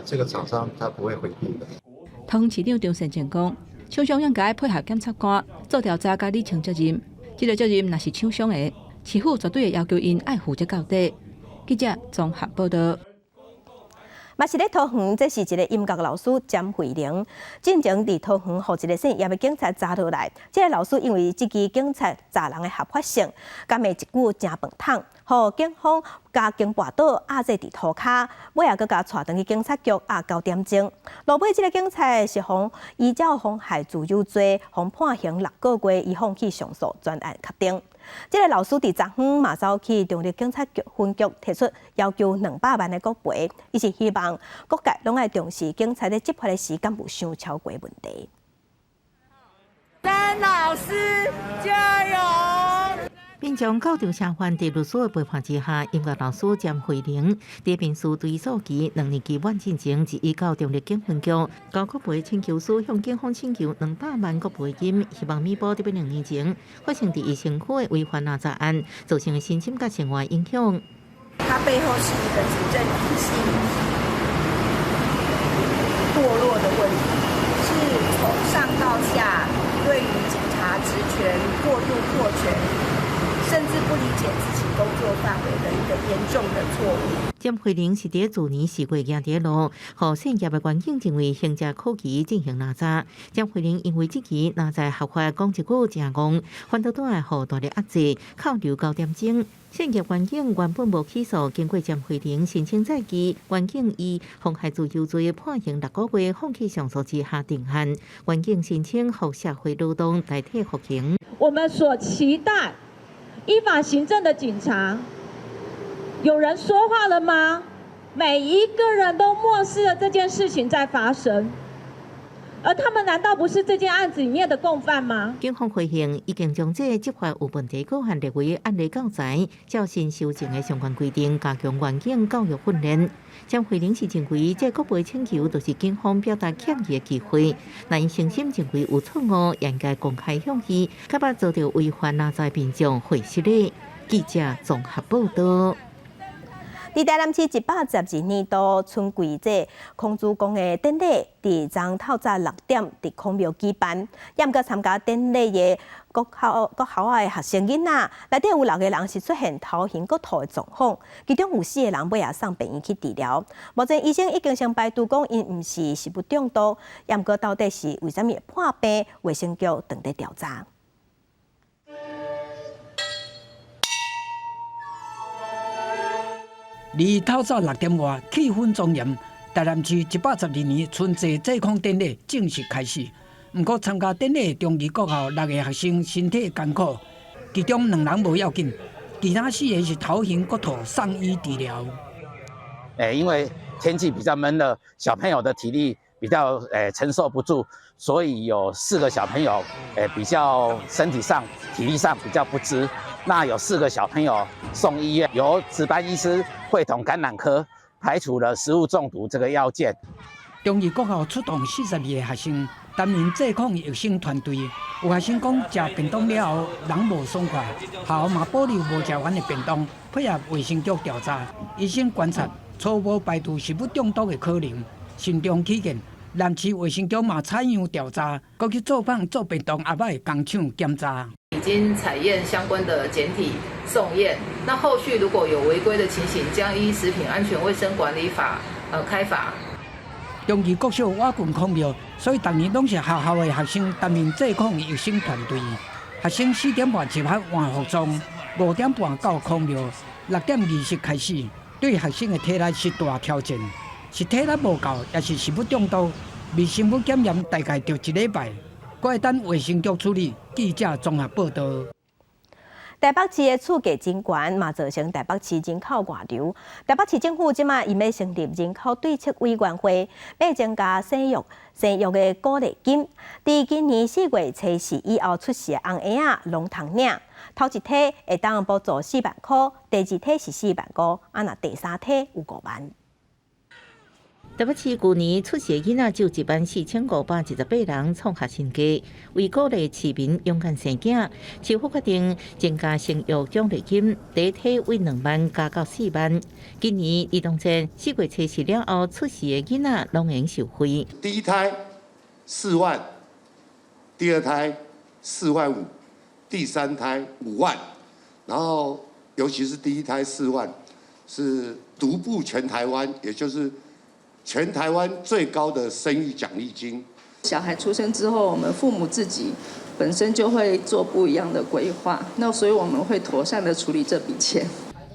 這個廠商他不會迴避的。桃園市長張善政講，廠商應該配合檢察官做調查，佮理清責任。這個責任若是廠商的，市府絕對會要求𪜶愛負責到底。記者綜合報道。嘛是咧桃園，這是一個音樂老師詹慧玲，進前佇桃園予一個姓葉的警察砸落來。這個老師因為這支警察砸人的合法性，敢罵一句食飯桶，予警方共經跋倒壓制佇塗跤，尾仔閣共帶轉去警察局押9點鐘。落尾這個警察是予依照妨害自由罪，予判刑6個月，伊放棄上訴，全案確定。這個老師佇昨昏嘛走去中壢警察局分局提出要求200萬的國賠，伊是希望各界攏愛重視警察咧執法的時間無傷超過問題。曾老師加油！民眾到場聲援，佇律師的陪伴之下，音樂老師詹慧玲佇辯士追訴期2年期滿進前，一到中壢警分局交國賠請求書，向警方請求200萬國賠金，希望彌補佇2年前發生佇伊身軀的違法濫砸案造成的身心佮生活影響。它背後是一個警政體系墮落的問題，是從上到下對於警察職權過度擴權，甚至不理解自己工作範圍的一個嚴重的錯誤。詹慧玲是佇去年4月行佇路，予姓葉的員警認為行者可疑進行攔查。詹慧玲因為這支攔查合法講一句誠戇，反倒倒來予大力壓制，扣留9點鐘。姓葉員警原本無起訴，經過詹慧玲申請再議，員警以妨害自由罪判刑6個月，放棄上訴之下定案。員警申請予社會勞動代替服刑。我們所期待依法行政的警察，有人說話了嗎？每一個人都漠視了這件事情在發生，而他們難道不是這件案子裡面的共犯嗎？警方回應，已經將這個執法有問題個案列為案例教材，照新修正的相關規定，加強員警教育訓練。詹慧玲是認為，這國賠請求就是警方表達歉意的機會。若𪜶誠心認為有錯誤，應該公開向伊，較捌遭到違法濫砸民眾會失禮。記者綜合報道。佇台南市112年度春季這孔子宮的典禮，佇昨透早6點佇孔廟舉辦，也毋過參加典禮的國校國校的學生囡仔，內底有6個人是出現頭暈閣吐的狀況，其中有4個人尾仔送病院去治療。目前醫生已經先排除講𪜶毋是食物中毒，也毋過到底是為啥物會破病，衛生局正佇調查。佇透早6點外，氣氛莊嚴。台南市112年春祭祭孔典禮正式開始。毋過參加典禮的中二國校6個學生身體艱苦，其中兩人無要緊，其他4個是頭暈閣吐，送醫治療。因為天氣比較悶熱，小朋友的體力比較承受不住，所以有4個小朋友比較身體上、體力上比較不支。那有4個小朋友送醫院，由值班醫師會同感染科排除了食物中毒這個要件。中二國校出動42個學生擔任祭孔衛生團隊。有學生講食便當了後人無爽快，學校嘛保留無食完的便當，配合衛生局調查，醫生觀察初步排除食物中毒的可能。慎重起見，南市衛生局嘛採樣調查，閣去作坊做便當阿伯的工廠檢查。已經採驗相關的檢體送驗，那後續如果有違規的情形，將依食品安全衛生管理法開罰。中二國小倚近孔廟，所以逐年攏是學校的學生擔任祭孔衛生團隊。學生4點半集合換服裝，5點半到孔廟，6點20開始。對學生的體力是大挑戰，是體力無夠，抑是食物中毒？微生物檢驗大概著一禮拜，閣會等衛生局處理。記者綜合報道。台北市的厝價真懸，嘛造成台北市人口外流。台北市政府這馬𪜶欲成立人口對策委員會，欲增加生育的鼓勵金。佇今年4月初四以後出世的紅嬰仔，攏通領。頭一胎會當補助4萬箍，第二胎是4萬5，啊若第三胎有5萬。台北市舊年出世囡仔就14,518人創下新低，為鼓勵市民勇敢生囝，市府決定增加生育獎勵金，第一胎為2萬加到4萬。今年兒童節4月初四了後出世的囡仔攏會受惠。第一胎4萬，第二胎4萬5，第三胎5萬，然後尤其是第一胎4萬，是獨步全台灣，也就是。全台灣最高的生育獎勵金。小孩出生之後，我們父母自己本身就會做不一樣的規劃，那所以我們會妥善的處理這筆錢。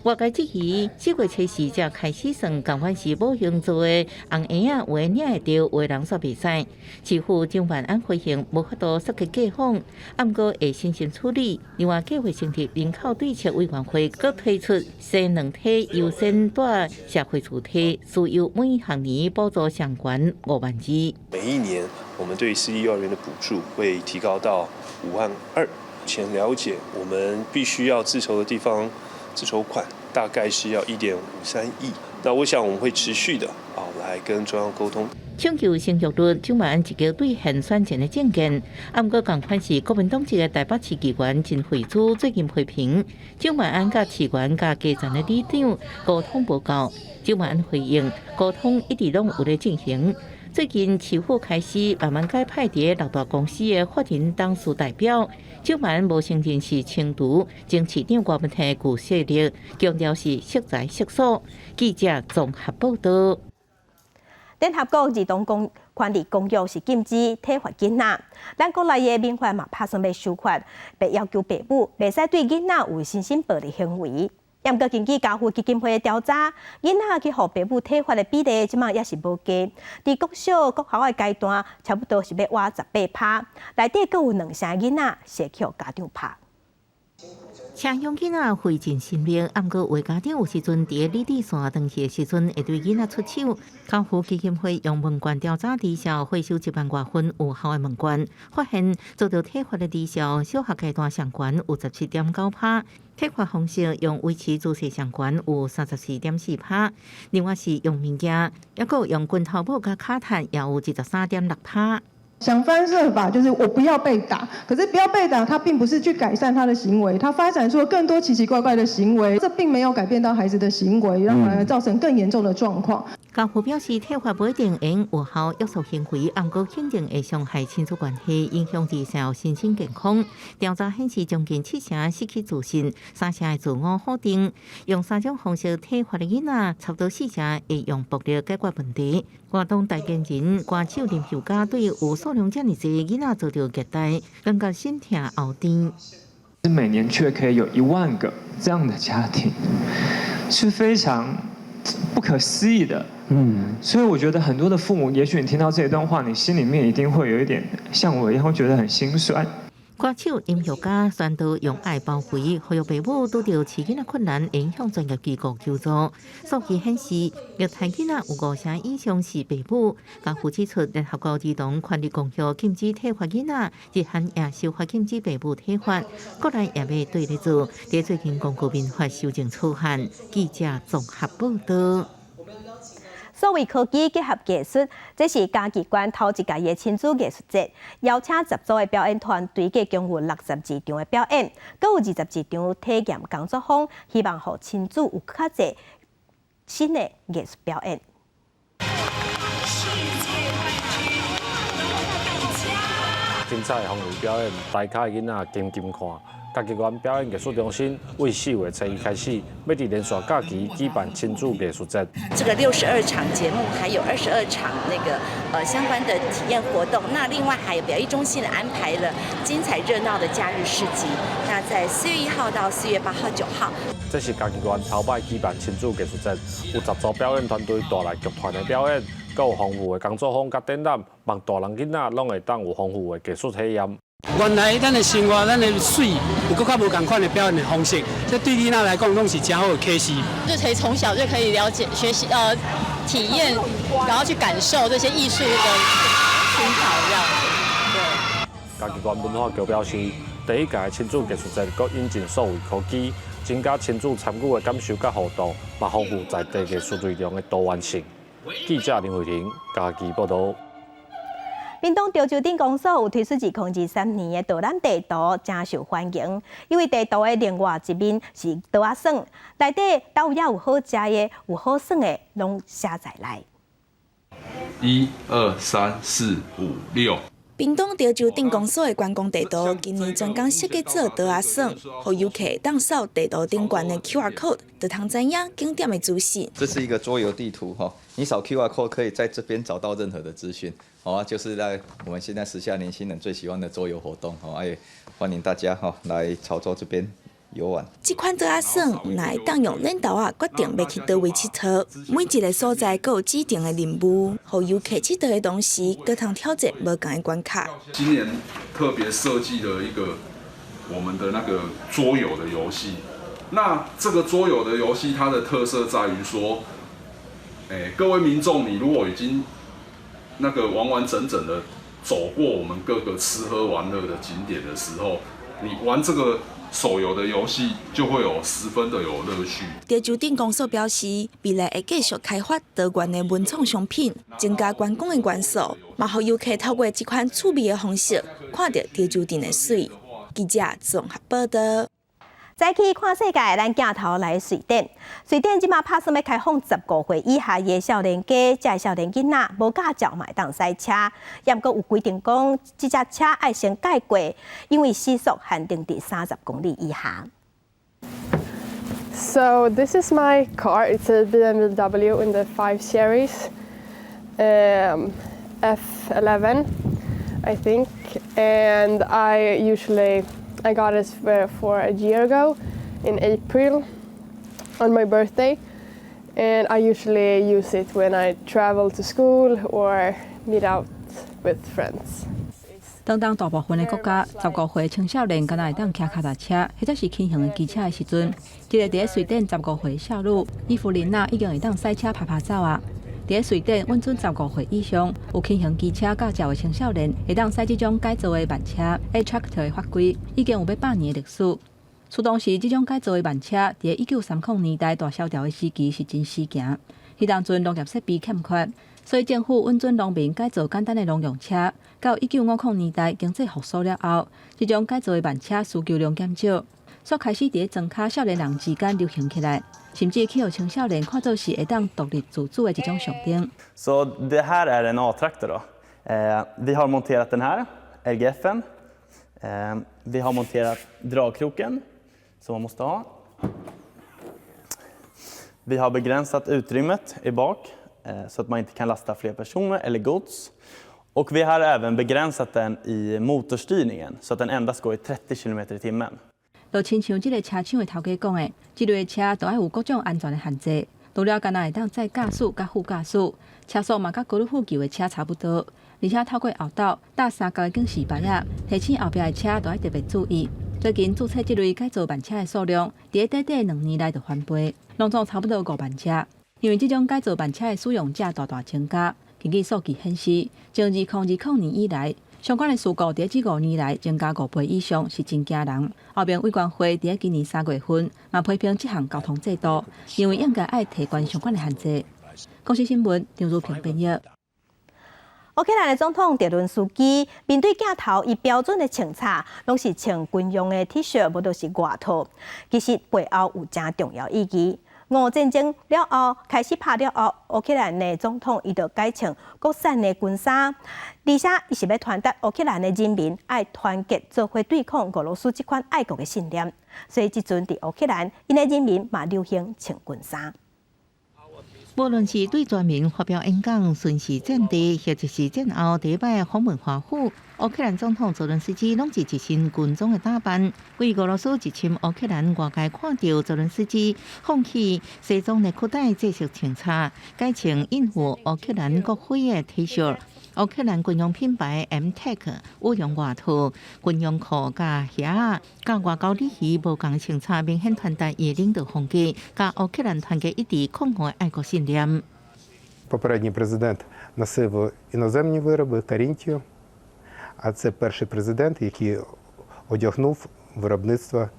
外界質疑，4月初四才開始算，仝款是母熊做的紅嬰仔，有的領會著，有的人煞袂使。市府張萬安回應，無法度說去過訪，毋過會審慎處理。另外，計劃成立人口對策委員會，閣推出生兩胎優先蹛社會主體，需要每學年補助上懸5萬2。每一年，我們對私立幼兒園的補助會提高到5萬2。前了解，我們必須要自籌的地方。自籌款大概是要1.53億，那我想我們會持續的啊來跟中央溝通。搶救生育率，蔣萬安一個對現選前的政見，毋過仝款是國民黨籍的台北市議員陳慧珠最近批評蔣萬安佮市議員佮基層的里長溝通無夠，蔣萬安回應溝通一直攏有咧進行。最近市府開始慢慢改派佇六大公司的法人董事代表，蔣萬安無承認是清除前市長郭文泰舊勢力，強調是適才適所。記者綜合報道。聯合國兒童公權利公約是禁止體罰囡仔，咱國內的民法嘛拍算欲修法，欲要求爸母袂使對囡仔有身心暴力行為。毋過根據家父基金會的調查，囡仔去予爸母體罰的比例，這馬也是無低。佇國小、國校的階段，差不多是欲倚18%，內底閣有兩成囡仔是去予家長拍。車養囡仔費盡心力，毋過有家長有時陣佇理智線斷去的時陣，會對囡仔出手。家父基金會用問卷調查兒少，回收1萬外份有效的問卷，發現遭著體罰的兒少，小學階段上懸有17.9%，體罰方式用維持姿勢上懸有34.4%，另外是用物件，抑閣用拳頭拇佮跤踢，也有23.6%。想方設法，就是我不要被打。可是不要被打，他並不是去改善他的行為，他發展出更多奇奇怪怪的行為，這並沒有改變到孩子的行為，讓反而造成更嚴重的狀況。家父表示，體罰不一定會有效約束行為，毋過肯定會傷害親子關係，影響兒少身心健康。調查顯示，將近七成失去自信，三成會自我否定。用三種方式體罰的囡仔，差不多四成會用暴力解決問題。活動代言人歌手林宥嘉對有數量遮爾濟囡仔遭著虐待，感覺心痛喉甜。每年卻可以有1萬個這樣的家庭，是非常不可思議的。所以我覺得很多的父母，也許你聽到這一段話，你心裡面一定會有一點像我一樣，會覺得很心酸。歌手音樂家宣導用愛包圍，呼籲爸母拄著飼囡仔困難，應向專業機構求助。數據顯示，虐待囡仔有五成以上是爸母。家父指出，聯合國兒童權利公約禁止體罰囡仔，日韓也修法禁止爸母體罰，國內也欲綴咧做。佇最近公布民法修正草案，記者綜合報道。數位科技結合藝術，這是嘉義縣頭一屆的親子藝術節，邀請10組的表演團隊，共有62場的表演，閣有22場體驗工作坊，希望予親子有較濟新的藝術表演。精彩豐富表演，大家的囡仔緊緊看。嘉義縣表演藝術中心為4月初一開始，欲佇連續假期舉辦親子藝術節。這個62場節目，還有22場那個相關的體驗活動。那另外還有表藝中心安排了精彩熱鬧的假日市集。那在4月1號到4月8號、9號。這是嘉義縣頭擺舉辦親子藝術節，有10組表演團隊帶來劇團的表演，閣有豐富的工作坊佮展覽，望大人囡仔攏會當有豐富的藝術體驗。原來咱的生活，咱的媠有閣較無仝款的表演的方式，這對囡仔來講攏是誠好的啟示。就可以從小就可以了解、學習、體驗，然後去感受這些藝術的熏陶，這樣子。對。嘉義縣文化局表示，第一屆親子藝術節閣引進數位科技，增加親子參與的感受佮互動，嘛豐富在地藝術內容的多元性。記者林慧婷嘉義報導。屏東潮州鎮公所有推出2023年的導覽地圖，誠受歡迎。因為地圖的另外一面是桌仔耍，內底佗位有好食的、有好耍的，攏寫在內。一二三四五六。屏東潮州鎮公所的觀光地圖，今年專工設計做桌仔耍，予遊客當掃地圖頂懸的 QR code，就通知影景點的資訊。這是一個桌遊地圖，哈，你掃 QR code 可以在這邊找到任何的資訊，好啊，就是在我們現在時下年輕人最喜歡的桌遊活動，好，也歡迎大家哈來潮州這邊遊玩。這款桌仔耍，毋但會當用軟豆仔決定欲去佗位𨑨迌，每一个所在閣有指定的任務，予遊客𨑨迌的同時，閣通挑戰無仝的關卡。今年特別設計了一個我們的那個桌遊的遊戲。那這個桌遊的遊戲，它的特色在於說，各位民眾，你如果已經那個完完整整的走過我們各個吃喝玩樂的景點的時候，你玩這個手遊的遊戲就會有十分的有樂趣。潮州鎮公所表示，未來會繼續開發多元的文創商品，增加觀光的元素，嘛予遊客透過這款趣味的方式，看著潮州鎮的媠。記者綜合報道。再去看世界，咱鏡頭來瑞典。瑞典這馬拍算欲開放15歲以下的少年家，這少年囡仔無駕照嘛會當駛車，也毋過有規定講，這隻車愛先改過，因為時速限定佇30公里以下。 So this is my car. It's a BMW in the 5 Series, F11, I think. And I got it for a year ago in April on my birthday. And I usually use it when I travel to school or meet out with friends. 當當大部分的國家，15歲青少年敢若會當騎跤踏車，或者是輕型的機車的時陣，這个佇咧瑞典15歲少女伊芙琳娜已經會當駛車趴趴走啊！佇咧瑞典，允准十五歲以上有輕型機車駕照的青少年會當駛這種改造的慢車 A-Traktor 的法規，已經有欲100年的歷史。初當時，這種改造的慢車佇咧1930年代大蕭條的時期是真時行。彼當陣農業設備欠缺，所以政府允准農民改造簡單的農用車。到1950年代經濟復甦了後，這種改造的慢車需求量減少，煞開始佇咧莊跤少年人之間流行起來，甚至去予青少年看做是會當獨立自主的一種象徵。 Så det här är en A-traktor då. Vi har monterat den här, LGFen. Vi har monterat dragkroken som man måste ha. Vi har begränsat utrymmet i bak så att man inte kan lasta fler personer eller gods. Och vi har även begränsat den i motorstyrningen så att den endast går i 30 km i timmen. 就親像這个車廠的頭家講的，這類車都愛有各種安全的限制，除了干焦會當載駕駛佮副駕駛，車速嘛佮高爾夫球的車差不多，而且透過後斗搭三角的警示牌仔，提醒後壁的車都愛特別注意。最近註冊這類改造慢車的數量，佇咧短短2年內就翻倍，攏總差不多5萬隻。因為這種改造慢車的使用者大大增加，根據數據顯示，從2020年以來，相關的事故佇這5年來增加5倍以上，是真驚人。歐盟委員會佇咧今年3月份嘛批評這項交通制度，認為應該愛提懸相關的限制。公視新聞張如平編譯。烏克蘭的總統澤倫斯基面對鏡頭，伊標準的穿插，攏是穿軍用的 T 恤，無就是外套。其實背後有誠重要意義。俄烏戰爭了後，開始拍了後，烏克蘭的總統伊就改穿國產的軍衫，而且伊是欲傳達烏克蘭的人民愛團結做伙對抗俄羅斯這款愛國的信念。所以這陣佇烏克蘭，𪜶的人民嘛流行穿軍衫。無論是對全民發表演講、巡視戰地，或者是戰後第一擺訪問華府，烏克蘭總統澤倫斯基攏是一身軍裝的打扮。為俄羅斯入侵烏克蘭，外界看著澤倫斯基放棄西裝的褲帶制式穿插，改穿印有烏克蘭國徽的 T 恤。烏克蘭軍用品牌 M-Tech 羽絨外套、軍用褲佮鞋仔，佮外交禮儀無仝穿插，明顯傳達伊的領導風格，佮烏克蘭團結一致抗俄的愛國信念。 Попередній президент носив іноземні вироби Карінтію, а це перший президент, який одягнув виробництво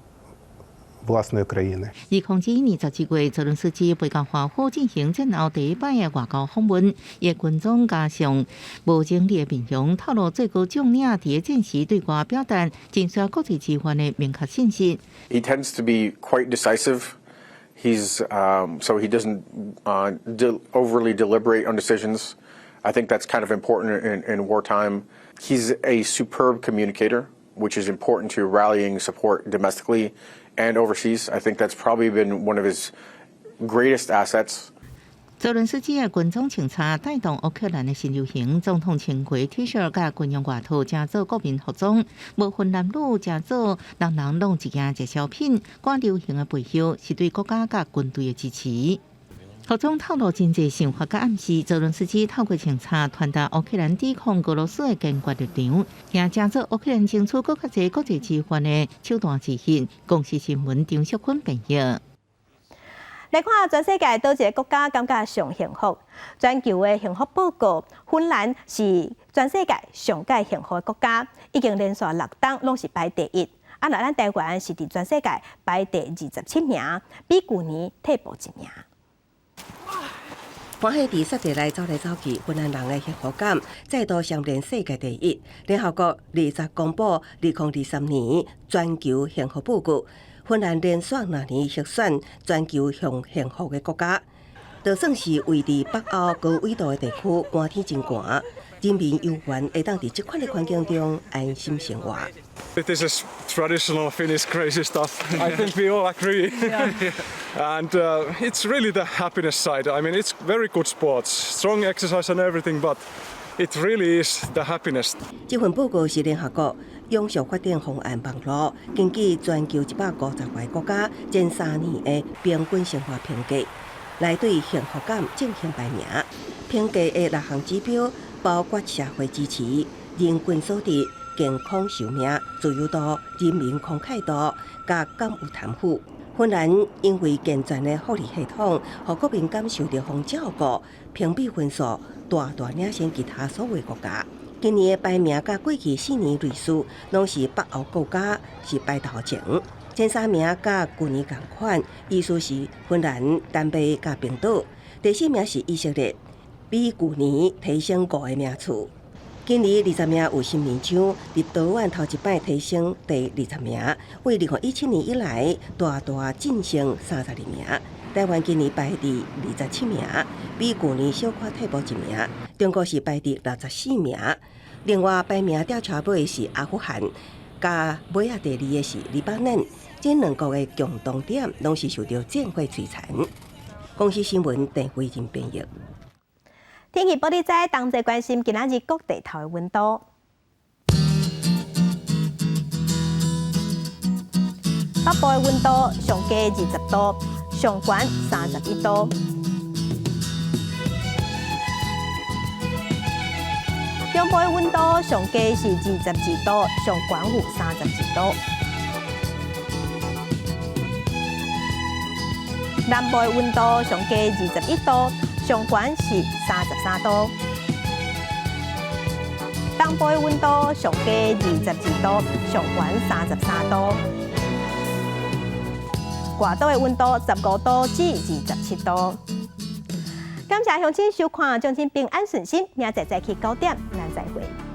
власної країни. 2021年12月，澤倫斯基飛到華府進行戰後第一擺的外交訪問，伊的軍裝加上無整理的面容，透露最高將領佇戰時對外表達真需要國際支援的明確信息。 He tends to be quite decisive. So he doesn't overly deliberate on decisions. I think that's kind of important in wartime. He's a superb communicator, which is important to rallying support domestically and overseas. I think that's probably been one of his greatest assets. 澤倫斯基的軍裝穿插帶動烏克蘭的新流行，總統穿過 T 恤佮軍用外套，成做國民服裝，無分男女，成做人人攏一件熱銷品。趕流行的背後是對國家佮軍隊的支持。服裝透露真濟想法佮暗示，澤倫斯基透過穿插傳達烏克蘭抵抗俄羅斯的堅決立場，也成做烏克蘭爭取閣較濟國際支援的手段之一。公視新聞張淑芬編譯。來看全世界佗一个國家感覺上幸福？全球的幸福報告，芬蘭是全世界上蓋幸福的國家，已經連續六冬攏是排第一。啊，若咱台灣是佇全世界排第27名，比舊年退步一名。歡喜佇雪地內走來走去，芬蘭人的幸福感再度蟬聯世界第一。聯合國二十公布2023年全球幸福報告，芬蘭連續兩年獲選全球上幸福的國家。就算是位佇北歐高緯度的地區，寒天真寒，人民猶原會當佇這款的環境中安心生活。 This is traditional Finnish crazy stuff. I think we all agree. And it's really the happiness side. I mean, it's very good sports, strong exercise and everything, but it really is the happiness. 這份報告是聯合國永續發展方案網路根據全球150多個國家前3年的平均生活評價，來對幸福感進行排名。評價的六項指標包括社會支持、人均所得、健康壽命、自由度、人民慷慨度，佮敢有貪腐。芬蘭因為健全的福利系統，予國民感受著予照顧，評比分數大大領先其他所有國家。今年的排名佮過去4年類似，攏是北歐國家是排頭前，前三名佮舊年仝款，意思是芬蘭、丹麥佮冰島。第四名是以色列，比舊年提升五個名次。今年20名有新面獎，立陶宛頭一擺提升第20名，為2017年以來大大晉升32名。台灣今年排佇27名，比舊年小可退步一名。中國是排佇64名。另外排名吊車尾是阿富汗，佮尾仔第二个是黎巴嫩，這兩國的共同點攏是受著戰火摧殘。公視新聞鄧慧仁編譯。天氣報你知，同齊關心今仔日各地頭的溫度。北部的溫度上低20度，上懸31度。中部的溫度上低是22度，上懸有32度。南部的溫度上低21度。上懸是33度，東部的溫度上低22度，上懸33度。外島的溫度15度至27度。感謝鄉親收看，祝恁平安順心，明仔載早起9點，咱再會。